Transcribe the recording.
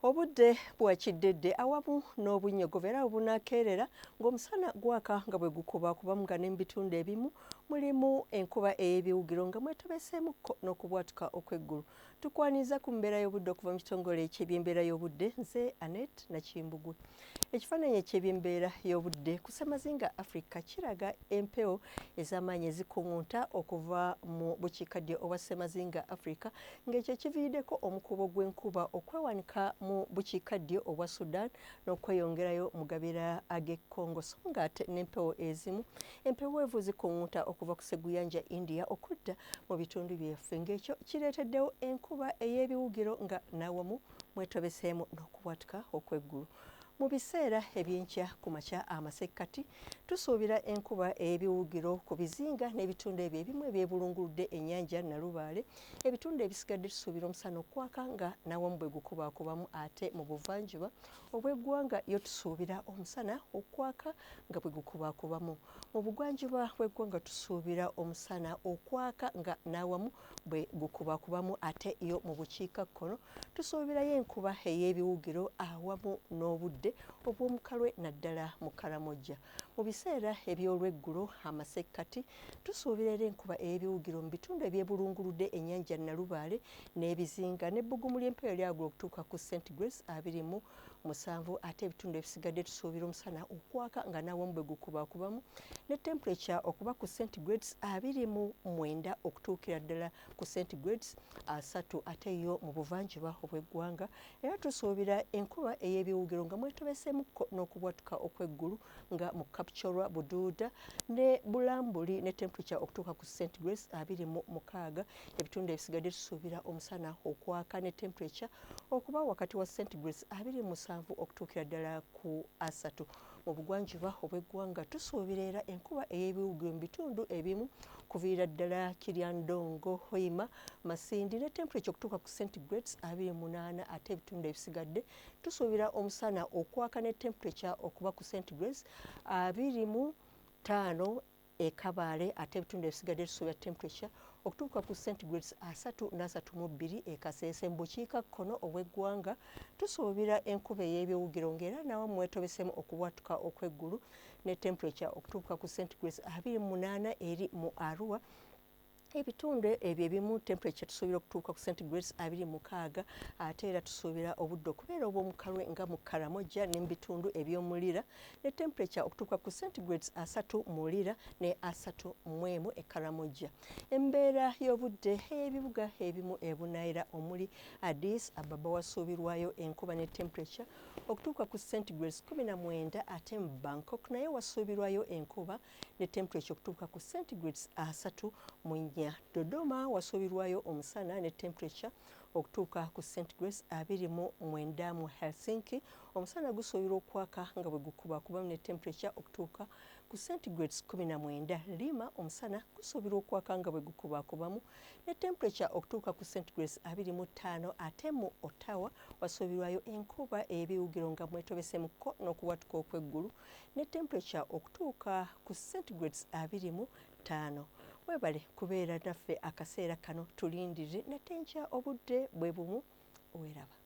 Obudde bwa kiddedde awamu n'obunnyogovu era bwe bunaakeerera ng'omusana gwaka nga bwe gukubakubamu, nga ne mu bitundu ebimu mulimu enkuba ey'ebiwugiro nga mwetobeseemukko n'okubwatuka okw'eggulu. Tukwaniriza ku mbeera y'obudde okuva mu kitongole eky'ebyembeera y'obudde. Nze Anet Nakimbugwe. Ekifaananyi eky'ebyembeera y'obudde ku ssemazinga Africa kiraga empewo ez'amaanyi ezikuŋŋunta okuva mu bukiikaddyo obwa ssemazinga Africa, ng'ekyo kiviiriddeko omukuubo gw'enkuba okwewanika mu bukiikaddyo obwa Sudan n'okweyongerayo mu gabira ag'e Congo, so ng'ate n'empewo ezimu empeweevu zikuŋŋunta okuva ku sseguyanja India okudda mu bitundu byaffe, ng'ekyo kireeteddewo enkuba ey'ebiwugiro nga n'awamu mwetobeseemu n'okubwatuka okw'eggulu. Mu biseera ebyenkya ku makya amasekkati tusuubira enkuba ey'ebiwugiro ku bizinga n'ebitundu ebyo ebimu ebyebulunguludde ennyanja Nalubaale. Ebitundu ebisigadde tusuubira omusana okwaka nga n'awamu bwe gukubaakubamu, ate mu buvanjuba obw'eggwanga yo tusuubira omusana okwaka nga bwe gukubaakubamu. Mu bugwanjuba bw'eggwanga tusuubira omusana okwaka nga n'awamu bwe gukubaakubamu, ate yo mu bukiikakkono tusuubirayo enkuba ey'ebiwugiro awamu n'obudde obw'omukalwe naddala mu Karamoja. Mu biseera eby'olweggulo amasekkati tusuubira era enkuba ey'ebiwugiro mu bitundu ebyebulunguludde ennyanja Nalubaale n'ebizinga, n'ebbugumu ly'empewo eryagula okutuuka ku centigrades 27, ate ebitundu ebisigadde tusuubira omusana okwaka nga n'awamu bwe gukubaakubamu, ne temperature okuba ku centigrades 29 okutuukira ddala ku centigrades 30. Ate yo mu buvanjuba obw'eggwanga era tusuubira enkuba ey'ebiwugiro nga mwetobeseemukko n'okubwatuka okw'eggulu nga mu Kapchorwa, Buduuda ne Bulambuli, ne temperature okutuuka ku centigrades 26. Ebitundu ebisigadde tusuubira omusana okwaka ne temperature okuba wakati wa centigrades 27 okutuukira ddala ku 30. Mu bugwanjuba obw'eggwanga tusuubira era enkuba ey'ebiwugiro mu bitundu ebimu kuviira ddala Kiryandongo, Hoima, Masindi, ne temperature okutuuka ku centigrades 28, ate ebitundu ebisigadde tusuubira omusana okwaka ne temperature okuba ku centigrades 25 e Kabaale, ate ebitundu ebisigadde tusuubira temperature okutuuka ku centigrades 32 e Kasese. Mu bukiikakkono obw'eggwanga tusuubira enkuba ey'ebiwugiro ng'era nawamu mwetobesemu okubwatuka okw'eggulu ne temperature okutuuka ku centigrades 28 eri mu Arua. Ebitundu ebyo ebimu temperature tusuubira okutuuka ku centigrades 26, ate era tusuubira obudde okubeera obw'omukalwe nga mu Karamoja ne mu bitundu eby'omulira, ne temperature okutuuka ku centigrades 30 mu Lira ne 31 e Karamoja. Embeera y'obudde ey'ebibuga ebimu ebunaayira omuli Addis Ababa wasuubirwayo enkuba ne temperature okutuuka ku centigrades 19, ate mu Bangkok naye wasuubirwayo enkuba ne temperature okutuuka ku centigrades 34. Dodoma wasuubirwayo omusana ne temperature okutuuka ku centigrades 29. Mu Helsinki omusana gusuubirwa okwaka nga bwe gukubakubamu ne temperature okutuuka ku centigrades 19. Lima omusana gusuubirwa okwaka nga bwe gukubakubamu ne temperature okutuuka ku centigrades 25, ate mu Ottawa wasuubirwayo enkuba ey'ebiwugiro nga mwetobesemuko n'okubwatuka okw'eggulu ne temperature okutuuka ku centigrades 25. Webale kubeera naffe akaseera kano, tulindirire nate nkya obudde bwe bumu. Weeraba.